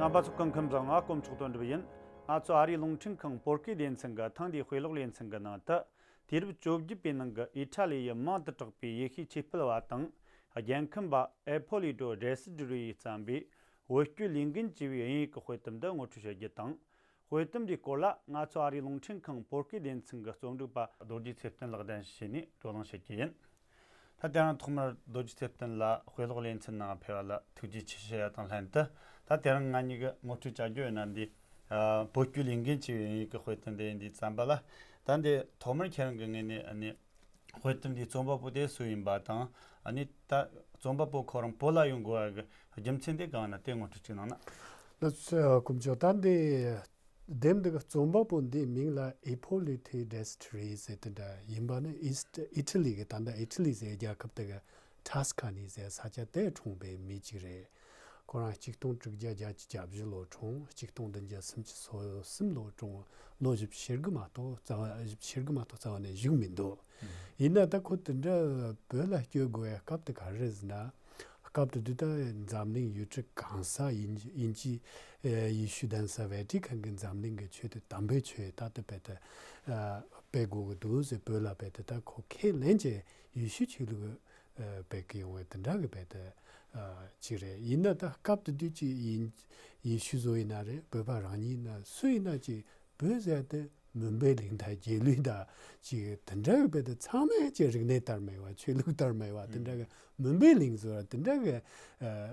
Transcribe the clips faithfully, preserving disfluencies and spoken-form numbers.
རྣམ་པ་ཚོ་སྐུ་ཁམས་བཟང་། ང་དཀོན་མཆོག་དོན་གྲུབ་ཡིན། ང་ཚོ་ཨ་རིའི་རླུང་འཕྲིན་ཁང་བོད་སྐད་སྡེ་ཚན་གྱི་ཐེངས་འདིའི་དཔེ་ཀློག་ལེ་ཚན་གྱི་ནང་དུ། དུས་རབས་བཅོ་བརྒྱད་པའི་ནང་གི་ཨི་ཊ་ལི་ཡི་མང་དུ་གྲགས་པའི་ཡེ་ཤུའི་ཆོས་སྤེལ་བ་དང་། རྒྱལ་ཁམས་པ་ཨེ་ཕོ་ལི་ཏོ་ཌེ་སི་ཏི་རི་ཡིས་བརྩམས་པའི་བོད་སྐྱོད་ལས་འགན་ཅེས་པའི་དབྱིན་ཡིག་གི་དཔེ་དེབ་འདི་ངོ་སྤྲོད་བྱ་རྒྱུ་དང་། དཔེ་དེབ་འདིའི་སྐོར་ལ་ང་ཚོ་ཨ་རིའི་རླུང་འཕྲིན་ཁང་བོད་སྐད་སྡེ་ཚན་གྱི་རྩོམ་སྒྲིག་པ་རྡོ་རྗེ་ཚེ་བརྟན་ལགས་གདན་ཞུ་བྱས་ནས་བགྲོ་གླེང་བྱེད་རྒྱུ་ཡིན། ད་དེ་རིང་ཐོག་མར་རྡོ་རྗེ་ཚེ་བརྟན་ལགས་དཔེ་ཀློག་ལེ་ཚན་ནང་ཕེབས་པ་ལ་ཐུགས་རྗེ་ཆེ་ཞུ་ཡ་དང་ལྷན་དུ། ད་དེ་རིང་ང་གཉིས་ཀྱིས་ངོ་སྤྲོད་བྱ་རྒྱུ་ཡིན་ན་འདི། ཨ། བོད་སྐྱོད་ལས་འགན་ཅེས་པའི་དབྱིན་ཡིག་གི་དཔེ་དེབ་འདི་འདི་བརྩམས་པ་ལ། ད་འདི་ཐོག་མར་ཁྱེད་རང་གི་ངོས་ནས་ཨ་ནི་དཔེ་དེབ་འདིའི་རྩོམ་པ་པོ་དེ་སུ་ཡིན་པ་དང་། ཨ་ནི་ད་རྩོམ་པ་པོ་ཁོ་རང་བོད་ལ་ཡོང་དགོས་པ་གི་རྒྱུ་མཚན་དེ་གང་ན་དེ་ངོ་སྤྲོད་ཅིག་གནང་ན། ལགས་སོ། དཀོན་མཆོག་ད་འདི་དེབ་འདི་གི་རྩོམ་པ་པོ་འདིའི་མིང་ལ་ཨི་ཕོ་ལི་ཏོ་ཌེ་སི་ཏི་རི་ཟེར་དེ་འདྲ་ཡིན་པ་ནི། ཨི་སི་ཏི་ཨི་ཊ་ལི་གི་ད་ལྟ་ཨི་ཊ་ལི་ཟེར་རྒྱལ་ཁབ་དེ་གི་ཊ་སི་ཁ་ནི་ཟེར་ས་ཆ་དེར་འཁྲུངས་པའི་མི་གཅིག་རེད། ཁོ་རང་གཅིག་སྟོང་དྲུག་བརྒྱ་བརྒྱད་ཅུ་གྱ་བཞི་ལོ་འཁྲུངས། གཅིག་སྟོང་བདུན་བརྒྱ་སུམ་ཅུ་སོ་གསུམ་ལོ་འཁྲུངས། ལོ་བཞི་བཅུ་ཞེ་དགུ་མ་གཏོགས་རྩ་བ་བཞི་བཅུ་ཞེ་དགུ་མ་གཏོགས་རྩ་བ་ནས་བཞུགས་མི་འདུག། ཡིན་ན་ད་ཁོ་དེ་འདྲ་བོད་ལ་བསྐྱོད་དགོས་ཡ་སྐབས་དེ་ག་རེ་རེད་ཟེར་ན། སྐབས་དེ་དུས་ད་འཛམ་གླིང་ཡུལ་གྲུ་གང་ས་ཡིན་ཡིན་གྱི་ཡེ་ཤུ་གདན་ས་ཝེ་ཏི་ཁན་གྱི་འཛམ་གླིང་གི་ཆོས་དེ་དམ་པའི་ཆོས་ད་ལྟ་བོད་དུ་སྤེལ་དགོས་ཀྱི་འདུག་ཟེར། བོད་ལ་བོད་དུ་ད་ཁོ་ཁས་ལེན་བྱས་ཡེ་ཤུ་ཆོས་ལུགས་སྤེལ་གི་ཡོང་བའི་དེ་འདྲ་གི་བོད་དུ་ཅིག་རེད། ཡིན་ན་ད་སྐབས་དེ་དུས་ཀྱི་ཡིན་ཡེ་ཤུ་བཟོ་ཡིན་ན་རེད། བོད་པ་རང་ཉིད་ཡིན་ན་སུ་ཡིན་ན་ཅིག་བོད་ཟེར་དེ་མུན་པའི་གླིང་དང་རྗེས་ལུས་དང་ཅིག་དེ་འདྲ་གི་བོད་དུ་ཚང་མས་ཅིག་རིག་གནས་ལྟར་མེད་པ། ཆོས་ལུགས་ལྟར་མེད་པ། དེ་འདྲ་གི་མུན་པའི་གླིང་ཟེར་བ་དེ་འདྲ་གི་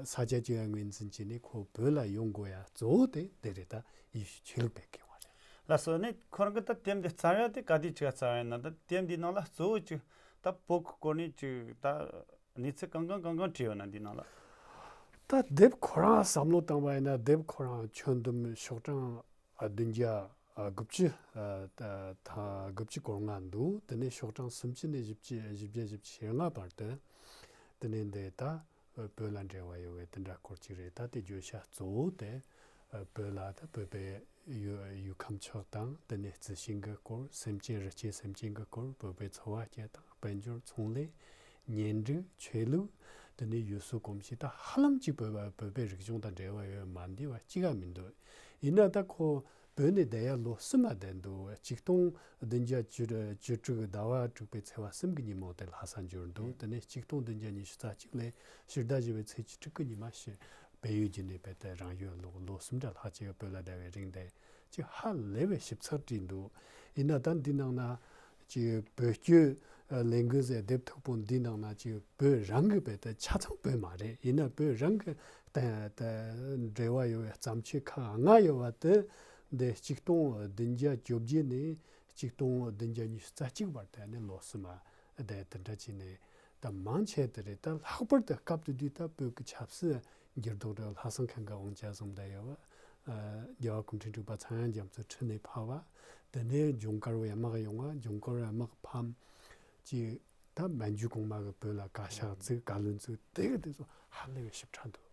ས་ཆ་ཅིག་ལ་ངོས་འཛིན་བྱས་ནས་ཁོ་བོད་ལ་ཡོང་དགོས་ཡ་གཙོ་བོ་དེ་དེ་རེད། ད་ཡེ་ཤུ་ཆོས་ལུགས་སྤེལ་གི་ཡོང་བ་རེད། ལགས་སོ། ནི་ཁོ་རང་གི་ད་དེབ་འདི་བརྩམས་ཡ་དེ་ག་དུས་ཅིག་བརྩམས་ཡ་ཡིན་ན། ད་དེབ་འདིའི་ནང་ལ་གཙོ་བོ་ཅིག་ད་བོད་ཀྱི་སྐོར་ནས་ཅིག་ད་གནས་ཚུལ་གང་གང་གང་གང་བྲིས་ཡོད་ན་འདིའི་ནང་ལ། ད་དེབ་ཁོ་རང་བསམ་བློ་བཏང་བ་ཡིན་ན། དེབ་ཁོ་རང་ཁྱོན་བསྡོམས་ཤོག་གྲངས་བདུན་བརྒྱ་དགུ་བཅུ། ཨ། ད་ད་དགུ་བཅུ་གོ་ལྔ་འདུག། དེ་ནས་ཤོག་གྲངས་སུམ་ཅུ་ནས་བཞི་བཅུ་བཞི་བརྒྱ་བཞི་བཅུ་ཞེ་ལྔ་བར་དུ། དེ་ནས་འདི་ད་བོད་ལ་འབྲེལ་བ་ཡོད་པའི་དེ་འདྲ་སྐོར་ཅིག་རེད། ད་དེ་བརྗོད་བྱ་གཙོ་བོ་དེ་བོད་ལ་ད་བོད་པའི་ཡུལ་ཡུལ་ཁམས་ཕྱོགས་དང་། དེ་ནས་རྩི་ཤིང་གི་སྐོར། སེམས་ཅན་རི་སྐྱེས་སེམས་ཅན་གྱི་སྐོར། བོད་པའི་འཚོ་བ་སྐྱེལ་སྟངས། དཔལ་འབྱོར་ཚོང་ལས། གཉེན་སྒྲིག། ཆོས་ལུགས། དེ་ནས་ཡུལ་སྲོལ་གོམས་གཤིས། ད་ཧ་ལམ་གཅིག་བོད་པ་བོད་པའི་རིག་གཞུང་དང་འབྲེལ་བ་ཡོད་མ་འདི་བ་གཅིག་ག་མི་འདུག། ཡིན་ན་ད་ཁོ་བོད་ནས་བསྡད་ཡ་ལོ་གསུམ་མ་བསྡད་འདུག། གཅིག་སྟོང་བདུན་བརྒྱ་བཅུ་བཅུ་དྲུག་ཟླ་བ་དྲུག་པའི་ཚེས་པ་གསུམ་གྱི་ཉིན་མོ་དེ་ལྷ་ས་འབྱོར་འདུག། དེ་ནས་གཅིག་སྟོང་བདུན་བརྒྱ་ཉི་ཤུ་རྩ་གཅིག་ལོའི་ཕྱི་ཟླ་བཞི་པའི་ཚེས་བཅུ་དྲུག་གི་ཉི་མ་ཞིག་བལ་ཡུལ་བརྒྱུད་ནས་བལ་ཏེ་རང་ཡུལ་ལོག། ལོ་གསུམ་འདྲ་ལྷག་ཅིག་བོད་ལ་བསྡད་པའི་རིང་དེ་ཅིག་ཧ་ལས་པའི་ཞིབ་ཚགས་བྲིས་འདུག། ཡིན་ན་ད་འདི་ནང་ན་ཅིག་བོད་སྐྱོད་ལས་འགུལ་ཟེར་དེབ་མཐུག་པོ་འདི་ནང་ན་ཅིག་བོད་རང་གི་བལ་ཏེ་ཆ་ཚང་བོད་མ་རེད། ཡིན་ན་བོད་རང་གི་ད་ད་འབྲེལ་བ་ཡོད་པའི་བརྩམས་ཆོས་ཁག་ལྔ་ཡོད་པ་དེ། འདི་གཅིག་སྟོང་བདུན་བརྒྱ་བཅོ་བརྒྱད་ནས་གཅིག་སྟོང་བདུན་བརྒྱ་ཉི་ཤུ་རྩ་གཅིག་བར་དུ་ནི་ལོ་གསུམ་མ་བསྡད། དེ་འདྲ་བྱས་ནས་ད་མང་ཆེ་དེ་རེད། ད་ལྷག་པར་དུ་སྐབས་དེ་དུས་ད་བོད་ཀྱི་ཆབ་སྲིད་འགྱུར་ལྡོག་དེ་ལྷ་སང་མཁན་གྱི་དབང་ཆ་བཟུང་བསྡད་ཡོད་པ། ཨ། རྒྱལ་བ་སྐུ་ཕྲེང་དྲུག་པ་ཚངས་དབྱངས་རྒྱ་མཚོ་ཁྲི་ནས་ཕབ་པ། དེ་ནས་ཇུན་གར་བའི་དམག་ཡོང་བ། ཇུན་གར་བའི་དམག་ཕམ། ཅིག་ད་མན་ཇུ་གོང་མ་གི་བོད་ལ་བཀའ་ཤག་བཙུགས། བཀའ་བློན་བཙུགས། དེ་གི་དེ་ཚོ་ཧ་ལས་པའི་ཞིབ་ཕྲ་འདུག།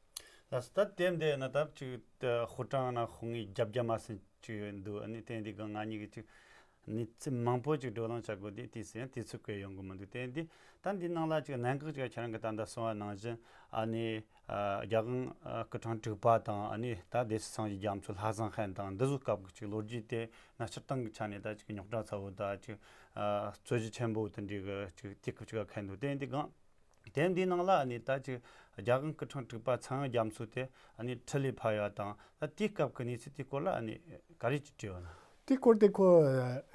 ལགས་སོ། ད་དེབ་འདི་ན་ད་ཅིག་དཔོ་གྲངས་ན་ཤོག་ངོས་བརྒྱ་བརྒྱ་མ་ཟིན་ཅིག་འདུག། ཨ་ནི་དེ་འདི་གི་ང་གཉིས་ཀྱིས་ཅིག་གནས་ཚུལ་མང་པོ་ཅིག་བགྲོ་གླེང་བྱ་དགོས་དུས་དུས་སུ་ཡང་དུས་ཚོད་ཀྱི་ཡོང་གི་མི་འདུག། དེ་འདི་ད་འདི་ནང་ལ་ཅིག་གནད་འགག་ཅིག་ཁྱེད་རང་གིས་ད་ལྟ་གསུངས་པ་ནང་བཞིན། ཨ་ནི་ཨ། རྒྱལ་དབང་སྐུ་ཕྲེང་དྲུག་པ་དང་། ཨ་ནི་ད་སྡེ་སྲིད་སངས་རྒྱས་རྒྱ་མཚོ། ལྷ་སང་མཁན་དང་། འདི་ཚོ་སྐབས་ཀྱི་ཅིག་ལོ་རྒྱུས་དེ་ན་སྤྱིར་བཏང་གི་ཆ་ནས་ད་ཅིག་རྙོག་དྲ་ཚ་བོ་དང་ཅིག་ཨ། རྩོད་གཞི་ཆེན་པོ་དེ་འདྲའི་གི་ཅིག་དུས་སྐབས་ཅིག་ག་འཁེལ་འདུག། དེ་འདི་གང་དེ་འདིའི་ནང་ལ་ནི་ད་ཅིག་རྒྱལ་དབང་སྐུ་ཕྲེང་དྲུག་པ་ཚངས་དབྱངས་རྒྱ་མཚོ་དེ་ཨ་ནི་ཁྲི་ལས་ཕབ་ཡ་དང་། ད་དེའི་སྐབས་ཀྱི་གནས་ཚུལ་དེའི་སྐོར་ལ་ཨ་ནི་ག་རེ་ཅིག་བྲིས་ཡོད་ན། དེའི་སྐོར་དེ་ཁོ་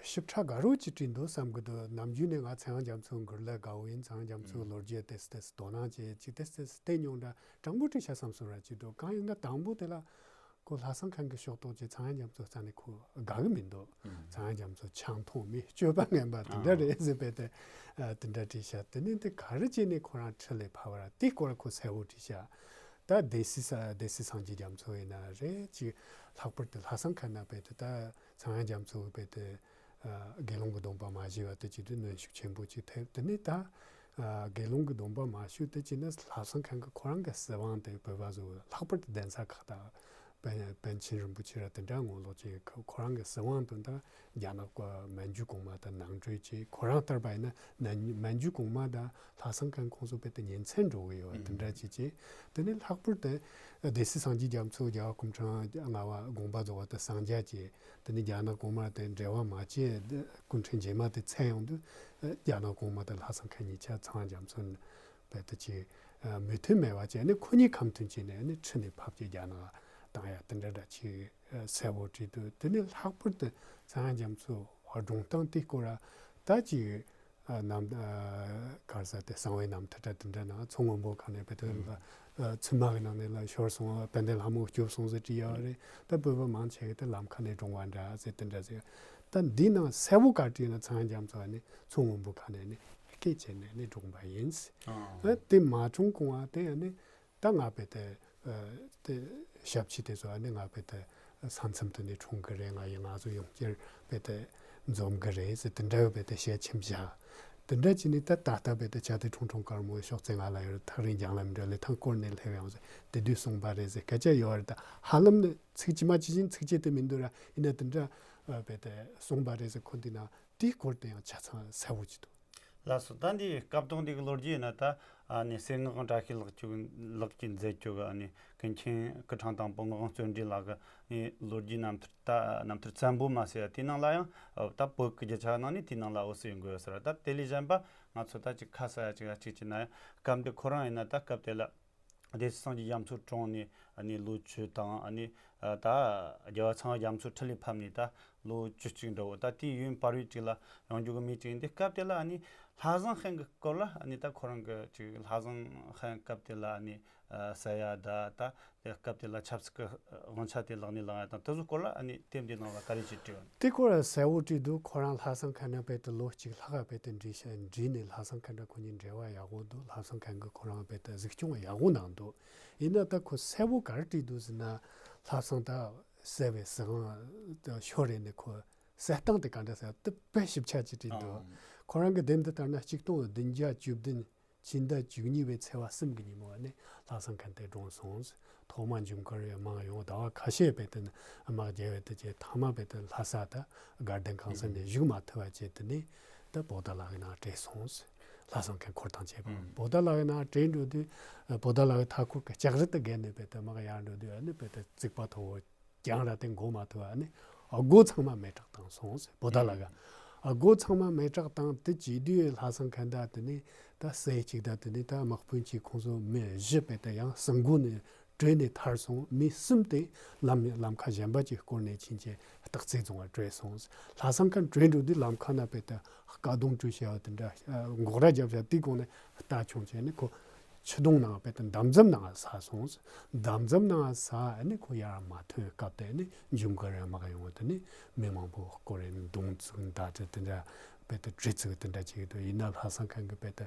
ཞིབ་ཕྲ་དགའ་རབ་ཅིག་བྲིས་འདུག་བསམ་གི་འདུག། ནམ་རྒྱུན་ནས་ང་ཚངས་དབྱངས་རྒྱ་མཚོའི་མགུར་གླུ་དགའ་བོ་ཡིན། ཚངས་དབྱངས་རྒྱ་མཚོའི་ལོ་རྒྱུས་ཏོག་ཙམ་ཏོག་ཙམ་དོ་སྣང་བྱེད་ཅིག་ཏོག་ཙམ་ཏོག་ཙམ་བལྟས་མྱོང་འདྲ། དྲང་པོ་བྲིས་བྱ་བསམ་སོང་ར་ཅིག་འདུག། གང་ཡིན་ན་དང་པོ་དེ་ལ་ཁོ་ལྷ་སང་མཁན་གྱི་ཕྱོགས་གཏོགས་ཀྱི་ཚངས་དབྱངས་རྒྱ་མཚོ་རྩ་ནས་ཁོ་དགའ་གི་མི་འདུག། ཨུམ། ཚངས་དབྱངས་རྒྱ་མཚོ་ཆང་འཐུང་མི་སྤྱོད་པ་ངན་པ་དེ་འདྲ་རེད་ཟེར་བས་ཏེ། ཨ། དེ་འདྲ་བྲིས་ཤག། དེ་ནས་དེ་ག་རེ་བྱས་ནས་ཁོ་རང་ཁྲི་ལས་ཕབ་པ་ར་དེའི་སྐོར་ཁོ་གསལ་བོ་བྲིས་ཤག། ད་སྡེ་སྲིད་ས་སྡེ་སྲིད་སངས་རྒྱས་རྒྱ་མཚོ་ཡིན་ན་རེད། ཅིག་ལྷག་པར་དུ་ལྷ་སང་མཁན་ན་བས་ཏེ་ད་ཚངས་དབྱངས་རྒྱ་མཚོ་བས་ཏེ། ཨ། དགེ་སློང་གི་སྡོམ་པ་མ་བཞེས་པ་དེ་ཅིག་དེ་གནོན་ཤུགས་ཆེན་པོ་ཅིག་ཐེབས། དེ་ནས་ད། ཨ། དགེ་སློང་གི་སྡོམ་པ་མ་ཞུས་ཏེ་ཅི་ན་ལྷ་སང་མཁན་གྱི་ཁོ་རང་གི་སྲིད་དབང་དེ་བོད་པ་ཚོ་ལྷག་པར་དུ་གདན་ས་ཁག་དང་ པཎ་པཎ་ཆེན་རིན་པོ་ཆེ་ར་དེ་འདྲ་ངོ་ལོག་ཅིག་ཁོ་ཁོ་རང་གི་སྲིད་དབང་དོན་དག་རྒྱ་ནག་གི་མན་ཇུ་གོང་མ་དང་ནང་འཁྲུག་ཅིག་ཁོ་རང་ལྟར་པ་ཡིན་ན་ནན་མན་ཇུ་གོང་མ་དང་ལྷ་སྲུང་མཁན་ཁོང་ཚོ་དཔེ་དེ་ཉིན་མཚན་འགྲོ་གི་ཡོད་པ་དེ་འདྲ་ཅིག་ཅིག་དེ་ནས་ལྷག་པར་དུ་སྡེ་སྲིད་སངས་རྒྱས་རྒྱ་མཚོ་རྒྱལ་བ་སྐུ་ཕྲེང་ལྔ་པ་དགོངས་པ་རྫོགས་པ་དང་སངས་རྒྱས་ཀྱི་དེ་ནས་རྒྱ་ནག་གོང་མ་དེ་འབྲེལ་བ་མ་བྱས་སྐུ་ཕྲེང་རྗེས་མ་དེ་མཚན་ཡོང་དུས་རྒྱ་ནག་གོང་མ་དང་ལྷ་སྲུང་མཁན་གཉིས་ཆ་ཚངས་དབྱངས་རྒྱ་མཚོ་རྦད་དེ་ཅིག་མོས་མཐུན་མེད་པ་བྱས་ནས་ཁོ་གཉིས་ཁ་མཐུན་བྱས་ནས་ནི་ཁྲིད་ནས་ཕབ་ཀྱི་རྒྱ་ནག་བཏང་ཡ་དེ་འདྲ་འདྲ་ཅིག་གསལ་བོ་བྲིས་འདུག་དེ་ནས་ལྷག་པར་དུ་ཚངས་དབྱངས་རྒྱ་མཚོ་སྒྲུང་གཏམ་དེའི་སྐོར་ལ་ད་ཅིག་རྣམ་ག་རེ་ཟེར་དེ་གསང་བའི་རྣམ་ཐར་དེ་འདྲ་ནང་མཚོ་སྔོན་པོ་ཁ་ནས་བོད་དོན་ལ་ཚུལ་མ་གི་ནང་ནས་ལ་ཤོར་སོང་དཔལ་ལྡན་ལྷ་མོ་སྐྱོབ་སོང་ཟེར་བྲིས་ཡོད་རེད། ད་བོད་པ་མང་ཆེ་གི་དེ་ལམ་ཁ་ནས་བགྲོངས་པ་འདྲ་ཟེར་དེ་འདྲ་ཟེར། ད་འདི་ནང་གསལ་བོ་ག་བྲིས་ན་ཚངས་དབྱངས་རྒྱ་མཚོ་ནི་མཚོ་སྔོན་པོ་ཁ་ནས་ནི་སྐད་བྱས་ནས་ནི་བགྲོངས་པ་ཡིན། ཨ། དེ་མ་བྱུང་གོང་བ་དེ་ཡང་ནི་ད་ང་བོད་དེ་དེ་ཞབས་ཕྱི་དེ་ཚོ་ནི་ང་བོད་དེ་ས་མཚམས་དེ་ནས་འཁྲུངས་གི་རེད། ང་ཡི་ང་ཚོ་ཡང་བསྐྱར་བོད་དེ་འཛོམས་གི་རེད་ཟེར་དེ་འདྲ་བོད་དེ་ཞལ་ཆེམས་བཞག་དེ་འདྲ་བྱས་ནས་ད་ད་ལྟ་བོད་དེ་བྱ་དེ་ཁྲུང་ཁྲུང་དཀར་མོ་ཤོག་རྩེ་ལྔ་ལ་ཡོད་ཐག་རིང་རྒྱང་ལ་མི་འགྲོ་ལི་ཐང་སྐོར་ནས་སླེབས་ཡོང་ཟེར་དེ་དུས་གསུངས་པ་རེད་ཟེར་སྐད་ཆ་ཡོད་རེད། ད་ཧ་ལམ་ནི་ཚིག་ཇི་མ་ཇི་བཞིན་ཚིག་བཅད་དེ་མི་འདུག་ར། ཡིན་ན་དེ་འདྲ་བོད་དེ་གསུངས་པ་རེད་ཟེར་ཁོ་འདི་ན་དེའི་སྐོར་དུ་ཡང་ཆ་ཚང་གསལ་བོ་ཅིག་འདུག་ལགས་སོ། ད་འདི་སྐབས་དང་འདི་གི་ལོ་རྒྱུས་ཡིན་ན་ད་ཨ་ནི་གསེར་སྔགས་བཀྲ་ཤིས་ལགས་ཀྱི་ལགས་ཀྱིས་མཛད་རྒྱུ་གི་ཨ་ནི་ཀུན་མཁྱེན་སྐུ་ཕྲེང་དང་པོ་སྔགས་དབང་བརྩོན་འགྲུས་ལགས་ཀྱི་ཨ་ནི་ལོ་རྒྱུས་རྣམ་ཐར་ད་རྣམ་ཐར་བཙན་པོ་མ་ཟེར་ཡ་དེའི་ནང་ལ་ཡང་ཨ་ད་བོད་ཀྱི་རྒྱུ་ཆ་ནང་ནས་དེའི་ནང་ལ་འོད་གསལ་ཡོང་གི་ཡོད་ཟེར་བ། ད་དེ་ལས་གཞན་པ་ང་ཚོ་ད་ཅིག་ཁ་གསལ་ཡ་ཅིག་ཡ་གཅིག་བྱས་ན་ཡང་སྐབས་འདི་ཁོ་རང་ཡིན་ན་ད་སྐབས་དེ་ལ། སྡེ་སྲིད་སངས་རྒྱས་རྒྱ་མཚོ་གྲོངས་ནས་ཨ་ནི་ལོ་བཅུ་དང་ཨ་ནི་ཨ་ད་རྒྱལ་བ་ཚངས་དབྱངས་རྒྱ་མཚོ་ཁྲི་ལས་ཕབ་ནས་ད་ལོ་བཅུ་གཅིག་འདྲ་བོ། ད་དེའི་ཡུན་བར་བའི་གཅིག་ལ་ཡོང་རྒྱུ་གི་མི་གཅིག་ཡིན། དེ་སྐབས་དེ་ལ་ཨ་ནི་ལྷ་བཟང་ཧན་གི་སྐོར་ལ་ཨ་ནི་ད་ཁོ་རང་གི་ཅིག་ལྷ་བཟང་ཧན་སྐབས་དེ་ལ་ཨ་ནི་ཨ་ཟེར་ཡ་ད་ད་དེ་སྐབས་དེ་ལ་ཆབ་སྲིད་ཀྱི་དབང་ཆ་དེ་ལག་ནས་བླངས་ཡ་དང་དེ་ཚོ་སྐོར་ལ་ཨ་ནི་དེབ་འདི་ནང་ལ་ག་རེ་ཞིག་བྲིས་ཡོད། དེ་སྐོར་ལ་གསལ་བོ་བྲིས་འདུག་ཁོ་རང་ལྷ་བཟང་ཁན་ནང་བོད་དུ་ལོ་གཅིག་ལྷག་བོད་དུ་འགྲིག་ཤག་འགྲིག་ནས་ལྷ་བཟང་ཁན་ནང་ཁོ་གཉིས་འབྲེལ་བ་ཡག་པོ་འདུག་ལྷ་བཟང་ཁན་གྱིས་ཁོ་རང་བོད་དུ་གཟིགས་སྐྱོང་ཡག་པོ་གནང་འདུག་ཡིན་ན་ད་ཁོ་གསལ་བོ་ག་རེ་བྲིས་འདུག་ཟེར་ན། ལྷ་བཟང་ད་བསད་པའི་སྲིད་དབང་དུ་ཤོར་རེ་ནས་ཁོ་བསད་སྟངས་དེ་ག་འདྲ་ཟེར་དེ་དཔེ་ཞིབ་ཆ་ཅིག་བྲིས་འདུག་ཨང་། ཁོ་རང་གི་དེབ་འདི་ལྟར་ན་ཆིག་སྟོང་བདུན་བརྒྱ་བཅུ་བདུན་ཕྱི་ཟླ་བཅུ་གཉིས་པའི་ཚེས་པ་གསུམ་གྱི་ཉིན་མོ་ནས་ལྷ་བཟང་ཁན་དེ་གྲོངས་སོང་། ཐོག་མ་འབྱུང་མཁན་ཡང་མང་ཡོང་ཟླ་བ་ཁ་ཤས་བོད་དུ་དམག་རྒྱལ་བའི་དུ་བྱས་ཐ་མ་བོད་དུ་ལྷ་ས་དང་དགའ་ལྡན་ཁང་གསར་ནས་བཞུགས་མ་ཐུབ་པ་བྱས་དུ་ནས་ད་བོ་ད་ལ་གི་ནང་བྲོས་སོང་། ལྷ་བཟང་ཁན་འཁོར་དང་བཅས་པ་ཨང་། བོ་ད་ལ་གི་ནང་བྲོས་འགྲོ་དུས་བོ་ད་ལ་གི་མཐའ་འཁོར་གྱི་ལྕགས་རི་དུ་བརྒལ་ནས་བོད་དུ་དམག་ཡར་འགྲོ་དུས་ཨ་ནི་བོད་དུ་རྩིག་པ་མཐོ་བོ་གྱང་ར་དེ་འགོ་མ་ཐུབ་པ་ནི་སྒོ་ཚང་མ་མེ་སྲེག་བཏང་སོང་ཟེར། བོ་ད་ལ་ག་སྒོ་ཚང་མ་མེ་སྲེག་བཏང་དེ་བྱེད་དུས་ལྷ་བཟང་ཁན་ད་དེ་ནི་ད་སྲས་གཅིག་ད་དེ་ནི་ད་དམག་དཔོན་གཅིག་ཁོང་ཚོ་མི་བཞི་བོད་དུ་ཡང་སྲིན་མགོ་ནས་བྲོས་ནས་ཐར་སོང་། མི་གསུམ་དེ་ལམ་ལམ་ཁ་གཞན་པ་ཅིག་སྐོར་ནས་ཕྱིན་ཆད་སྟག་རྩེ་རྫོང་བ་བྲོས་སོང་། ལྷ་བཟང་ཁན་བྲོས་འགྲོ་དུས་ལམ་ཁ་ན་བོད་དུ་དཀའ་སྡུག་བྲོས་བྱ་བ་དེ་འདྲ་འགོག་ར་རྒྱབ་བྱ་དེའི་གོང་ནས་རྟ་མཆོང་བྱས་ནས་ཁོ། ཆུ་དུང་ནང་བོད་དུ་འདམ་རྫབ་ནང་ཟགས་སོང་། འདམ་རྫབ་ནང་ཟགས་ཨ་ནི་ཁོ་ཡར་མ་ཐོན་སྐབས་དེ་ནི་འབྱུང་དཀར་དམག་ཡོང་བ་དེ་ནི་མི་མང་པོ་སྐོར་རེ་མདུང་བཙུགས་མདའ་གྲི་དེ་འདྲ་བོད་དུ་གྲི་བཙུགས་དེ་འདྲ་བྱེད་ཀྱི་འདུག་ཡིན་ན་ལྷ་བཟང་ཁན་གྱིས་བོད་དུ་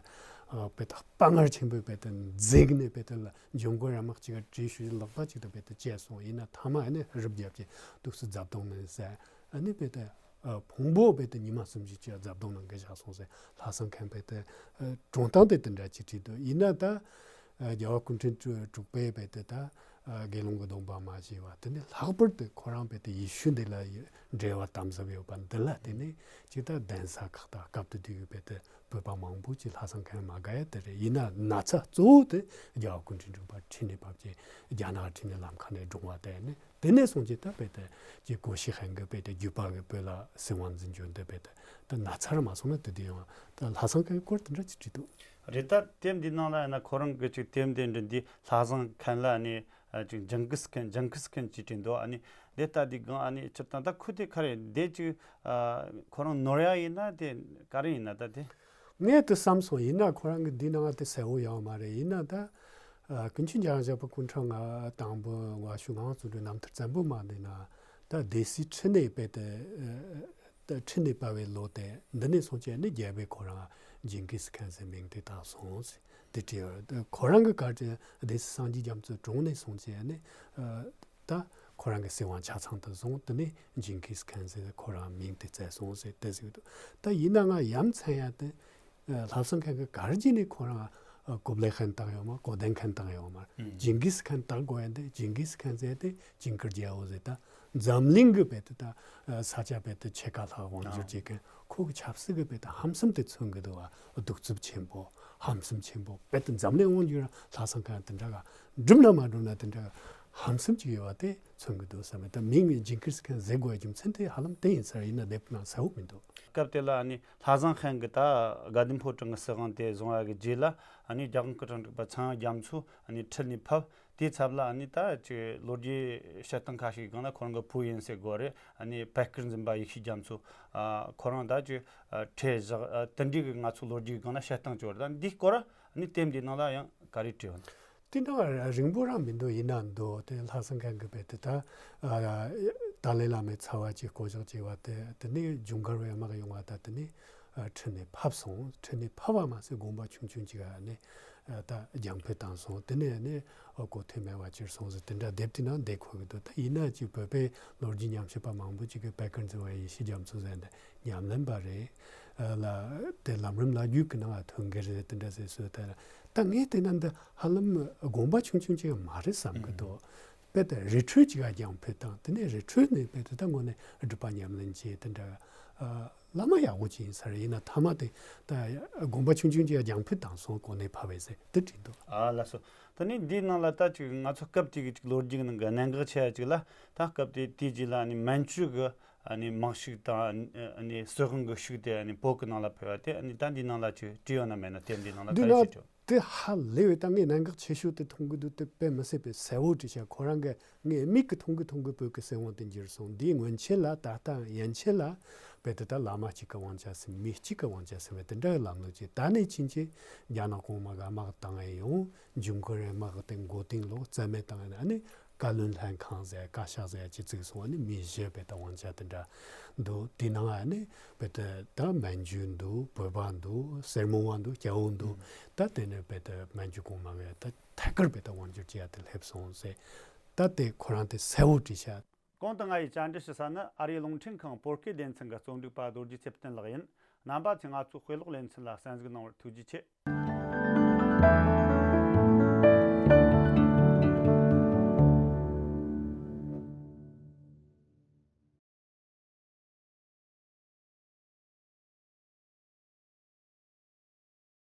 བོད་དུ་དཔའ་ངར་ཆེན་པོས་བོད་དུ་འཛེགས་ནས་བོད་དུ་ལ་འབྱུང་དཀར་དམག་ཅིག་ག་གྲི་ཞུ་ལག་པ་ཅིག་ཏུ་བོད་དུ་བཅད་སོང་། ཡིན་ན་ཐ་མ་ཨ་ནི་རུབ་རྒྱབ་ཀྱི་འདུག་སེ་རྫབ་དོང་ནས་ཟགས། ཨ་ནི་བོད་དུ་ཕུང་པོ་བོད་དུ་ཉི་མ་གསུམ་བཞི་ཅིག་རྫབ་དོང་ནང་གི་བཞག་སོང་ཟེར། ལྷ་བཟང་ཁན་བོད་དུ་གྲོངས་སྟངས་དེ་དེ་འདྲ་ཅིག་བྲིས་འདུག་ཡིན་ན་ད་རྒྱལ་བ་སྐུ་ཕྲེང་དྲུག་པས་བོད་དུ་ད་དགེ་སློང་གི་སྡོམ་པ་མ་བཞེས་པ་དེ་ནི་ལྷག་པར་དུ་ཁོ་རང་བོད་དུ་ཡེ་ཤུ་འདི་ལ་འབྲེལ་བ་དམ་ཟབ་ཡོད་པ་འདི་ལ་བརྟེན་ནས་ཅིག་ད་གདན་ས་ཁག་དང་སྐབས་དེ་དུས་ཀྱི་བོད་དུ་བོད་པ་མང་པོ་ཅིག་ལྷ་བཟང་ཁན་མ་དགའ་ཡ་དེ་རེད། ཡིན་ན་ན་ཚ་གཙོ་བོ་དེ་རྒྱལ་བ་སྐུ་ཕྲེང་དྲུག་པ་ཁྲིད་ནས་བབས་ཀྱི་རྒྱ་ནག་ཁྲིད་ནས་ལམ་ཁ་ནས་བགྲོངས་པ་དེ་ནི། དེ་ནས་བཟུང་སྟེ་ད་བོད་དུ་ཀྱི་གོ་ཤྲི་ཧན་གྱིས་བོད་དུ་བརྒྱུད་པ་གི་བོད་ལ་སྲིད་དབང་འཛིན་སྐྱོང་དེ་བོད་དུ་ད་ན་ཚར་མ་སོང་ན་དེ་དུས་ཡང་ད་ལྷ་བཟང་ཁན་སྐོར་དེ་འདྲ་ཅིག་བྲིས་འདུག་རེད། ད་དེབ་འདི་ནང་ལ་ཡིན་ན་ཁོ་རང་གི་ཅིག་དེབ་འདི་འདྲ་འདི་ལྷ་བཟང་ཁན་ལ་ནི་ཅིག་ཇིང་གིས་ཁན་ཇིང་གིས་ཁན་ཅིག་བྲིས་འདུག་ཨ་ནི་དེ་ལྟ་དུས་གང་ཨ་ནི་སྤྱིར་བཏང་ད་ཁོ་དེ་ག་རེ་དེ་ཅིག་ཁོ་རང་ནོར་ཡ་ཡིན་ན་དེ་ག་རེ་ཡིན་ན་ད་དེ། ངས་དེ་བསམ་སོང་། ཡིན་ན་ཁོ་རང་གི་འདི་ནང་དེ་གསལ་བོ་ཡོད་མ་རེད། ཡིན་ན་ད་ཀུན་མཁྱེན་འཇམ་དབྱངས་གྲགས་པ་སྐུ་ཕྲེང་ལྔ་དང་པོ་ང་ཞུ་ངང་བཙུགས་འགྲོའི་རྣམ་ཐར་བཙན་པོ་མ་འདི་ན་ད་སྡེ་སྲིད་ཁྲི་ནས་བོད་དུ་ད་ཁྲི་ནས་ཕབ་པའི་ལོ་དེ་འདི་ནས་སོང་བྱས་ནས་རྒྱལ་པོས་ཁོ་རང་ཇིང་གིས་ཁན་ཟེར་མིང་དེ་བཏགས་སོང་ཟེར་དེ་བྲིས་ཡོད། ཁོ་རང་གི་བཀའ་དྲིན་སྡེ་སྲིད་སངས་རྒྱས་རྒྱ་མཚོ་གྲོངས་ནས་སོང་བྱས་ནས། ད་ཁོ་རང་གི་སྲིད་དབང་ཆ་ཚང་དུ་བཟུང་དེ་ནས་ཇིང་གིས་ཁན་ཟེར་ཁོ་རང་མིང་དེ་བསྩལ་སོང་ཟེར་དེ་ཟེར་གི་འདུག་ད་ཡིན་ན་ང་ཡ་མཚན་ཡ་དེ་ལྷ་བཟང་ཁན་གྱིས་ག་རེ་བྱས་ནས་ཁོ་རང་ ཀུབ་ལེ་ཁན་བཏང་ཡོད་མ། གོ་དན་ཁན་བཏང་ཡོད་མ། ཨུམ། ཇིང་གིས་ཁན་བཏང་དགོས་ཡ་དེ། ཇིང་གིས་ཁན་ཟེར་དེ་ཇིང་གིར་རྒྱལ་པོ་ཟེར། ད་འཛམ་གླིང་གི་བེད་དེ་ད་ས་ཆ་བེད་དེ་ཕྱེད་ཀ་ལྷག་དབང་སྒྱུར་བྱེད་མཁན། ཁོ་གི་ཆབ་སྲིད་ཀྱི་བེད་དེ་ཧམ་སེམས་དེ་མཚོན་གི་འདུག་བ། གདུག་རྩུབ་ཆེན་པོ། ཧམ་སེམས་ཆེན་པོ། བེད་དེ་འཛམ་གླིང་དབང་སྒྱུར་ལྷག་བསམ་ཁན་དེ་འདྲ་ག་འགྲུབ་ན་མ་འགྲུབ་ན་དེ་འདྲ་ག་ཧམ་སེམས་ཅིག་ཡོད་བ་དེ་མཚོན་གི་འདུག་བསམ་མེད། ད་མིང་ཇིང་གིར་ཁན་ཟེར་དགོས་རྒྱུ་མཚན་དེ་ཧ་ལམ་དེ་ཡིན་ས་རེད། ཡིན་ན་དེབ་ནང་གསལ་བོ་མི་འདུག་སྐབས་དེ་ལ་ཨ་ནི་ལྷ་བཟང་ཧན་གི་ད་དགའ་ལྡན་ཕོ་བྲང་གི་སྲིད་དབང་དེ་བཟུང་བ་གི་རྗེས་ལ་ཨ་ནི་རྒྱ་གར་སྐུ་དྲག་འདུག་པ་ཚངས་དབྱངས་རྒྱ་མཚོ་ཨ་ནི་ཁྲིད་ནས་ཕབ། དེའི་ཚབ་ལ་ཨ་ནི་ད་ཅིག་ལོ་རྒྱུས་བཤད་སྟངས་ཁ་ཤས་སྒང་ལ་ཁོ་རང་གི་བུ་ཡིན་ཟེར་དགོས་རེད། ཨ་ནི་པད་དཀར་འཛིན་པ་ཡེ་ཤེས་རྒྱ་མཚོ། ཨ་ཁོ་རང་ད་ཅིག་ཨ་ཁྲལ་བཞག་ཨ་དེ་འདྲའི་གི་ང་ཚོ་ལོ་རྒྱུས་སྒང་ལ་བཤད་སྟངས་ཅིག་ཡོད་རེད། ད་འདིའི་སྐོར་ཨ་ནི་དེབ་འདིའི་ནང་ལ་ཡང་ག་རེ་བྲིས་ཡོད་ན། དེ་འདྲ་རིང་པོ་རང་མི་འདུག་ཡིན་ན་འདུག་དེ་ལྷ་བཟང་ཧན་གི་བེད་དེ་ད་ཨ་ཏཱ་ལའི་བླ་མའི་ཚ་བ་ཅིག་བསྐོ་གཞག་བྱས་བ་དེ། དེ་ནས་ཇུན་གར་བའི་དམག་ཡོང་བ། ད་དེ་ནས་ཨ་ཁྲིད་ནས་ཕབ་སོང་། ཁྲིད་ནས་ཕབ་པ་མ་ཟད་དགོངས་པ་ཆུང་ཆུང་ཅིག་ཨ་ནི་ཨ་ད་རྒྱང་འཕུད་བཏང་སོང་། དེ་ནས་ནི་ཨ་གོ་ཐོས་མེད་པ་ཅིག་སོང་ཟེར། དེ་འདྲ་དེབ་དེ་ནང་འདི་འཁོད་གི་འདུག་ད་ཡིན་ན་ཅིག་བོད་པའི་ལོ་རྒྱུས་ཉམས་ཞིབ་པ་མང་པོ་ཅིག་གིས་པད་དཀར་འཛིན་པ་ཡེ་ཤེས་རྒྱ་མཚོ་ཟེར་འདི་ཉམས་ལེན་པ་རེད། ཨ་ལ་དེ་ལམ་རིམ་ལ་རྒྱུད་ཀྱི་ནང་ལ་ཐོན་གི་རེད། དེ་འདྲ་ཟེར་སོང་། ད་ད་ངས་དེ་ན་འདི་ཧ་ལམ་དགོངས་པ་ཆུང་ཆུང་ཅིག་མ་རེད་བསམ་གི་འདུག་དཔེ་དེ་རི་ཁྲོད་ཅིག་ལ་རྒྱང་འཕུད་བཏང་། དེ་ནས་རི་ཁྲོད་ནས་དཔེ་དེ་ད་དངོས་གནས་སྒྲུབ་པ་ཉམས་ལེན་བྱས། དེ་འདྲ་ཨ་བླ་མ་ཡག་པོ་ཅིག་ཡིན་ས་རེད། ཡིན་ན་མཐའ་མ་དེ་ད་དགོངས་པ་ཆུང་ཆུང་ཅིག་ལ་རྒྱང་འཕུད་བཏང་སོང་། གོ་གནས་ཕབ་པས་ཟེར་དེ་བྲིས་འདུག་ཨ་ལགས་སོ། ད་ནི་འདིའི་ནང་ལ་ད་ཅིག་ང་ཚོ་སྐབས་དེ་གི་ཅིག་ལོ་རྒྱུས་ནང་གི་གནད་འགག་ཆེ་བ་ཅིག་ལ། ད་སྐབས་དེ་དེའི་རྗེས་ལ་ཨ་ནི་མན་ཇུ་གི་ཨ་ནི་དམག་ཤུགས་དང་ཨ་ནི་སྲིད་དབང་གི་ཤུགས་དེ་ཨ་ནི་བོད་ཀྱི་ནང་ལ་འཕེལ་བ་དེ། ཨ་ནི་ད་འདིའི་ནང་ལ་ཅིག་བྲིས་ཡོད་ན་མེད་ན། དེབ་འདིའི་ནང་ལ་འདི་ག་རེ་ནང་བྲིས་བྲིས། དེ་ཧ་ལས་པའི་ད་ངས་གནད་འགག་ཆེ་ཤོས་དེ་མཐོང་གི་འདུག་དེ་དཔེ་མི་སྲིད་པའི་གསལ་བོ་བྲིས་ཤག་ཁོ་རང་གི་ངས་མིག་གིས་མཐོང་གི་མཐོང་གི་བོད་ཀྱི་སྲིད་དབང་དེ་འགྱུར་སོང་། འདིའི་སྔོན་ཆད་ལ་ད་ལྟ་ཡན་ཆད་ལ་བོད་དེ་ད་བླ་མ་གཅིག་གི་དབང་ཆ་ཟིན། མི་གཅིག་གི་དབང་ཆ་ཟིན་པའི་དེ་འདྲ་གི་ལམ་ལུགས་ཅིག་ད་ནས་ཕྱིན་ཆད་རྒྱ་ནག་གོང་མ་གི་དམག་བཏང་ཡ་ཡོང་། ཇུན་གར་བའི་དམག་དེ་མགོ་རྟིང་སློག་རྩ་མེད་བཏང་ཡ་ནས། ཨ་ནི་བཀའ་བློན་ལྷན་ཁང་ཟེར་བཀའ་ཤག་ཟེར་ཅིག་བཙུགས་སོང་། ཨ་ནི་མི་བཞི་བོད་དུ་དབང་ཆ་དེ་འདྲ་འདུག་དེ་ནང་ཨ་ནི་བོད་དུ་ད་མན་ཇུ་འདུག་བོད་པ་འདུག་སེར་མོ་བ་འདུག་སྐྱ་བོ་འདུག་ཨུམ། ད་དེ་ནས་བོད་དུ་མན་ཇུ་གོང་མ་བས་ད་ཐད་ཀར་བོད་དུ་དབང་བསྒྱུར་བྱེད་ཡ་དེ་སླེབས་སོང་ཟེར། ད་དེ་ཁོ་རང་དེ་གསལ་བོ་བྲིས་ཤག་གོང་དུ་ང་ཡིས་བཅར་འདྲི་ཞུ་ས་ནི་ཨ་རིའི་རླུང་འཕྲིན་ཁང་བོད་སྐད་སྡེ་ཚན་གྱི་རྩོམ་སྒྲིག་པ་རྡོ་རྗེ་ཚེ་བརྟན་ལགས་ཡིན། རྣམ་པ་ཚོས་ང་ཚོའི་དཔེ་ཀློག་ལེ་ཚན་ལ་གསན་གཟིགས་གནང་བར་ཐུགས་རྗེ་ཆེ།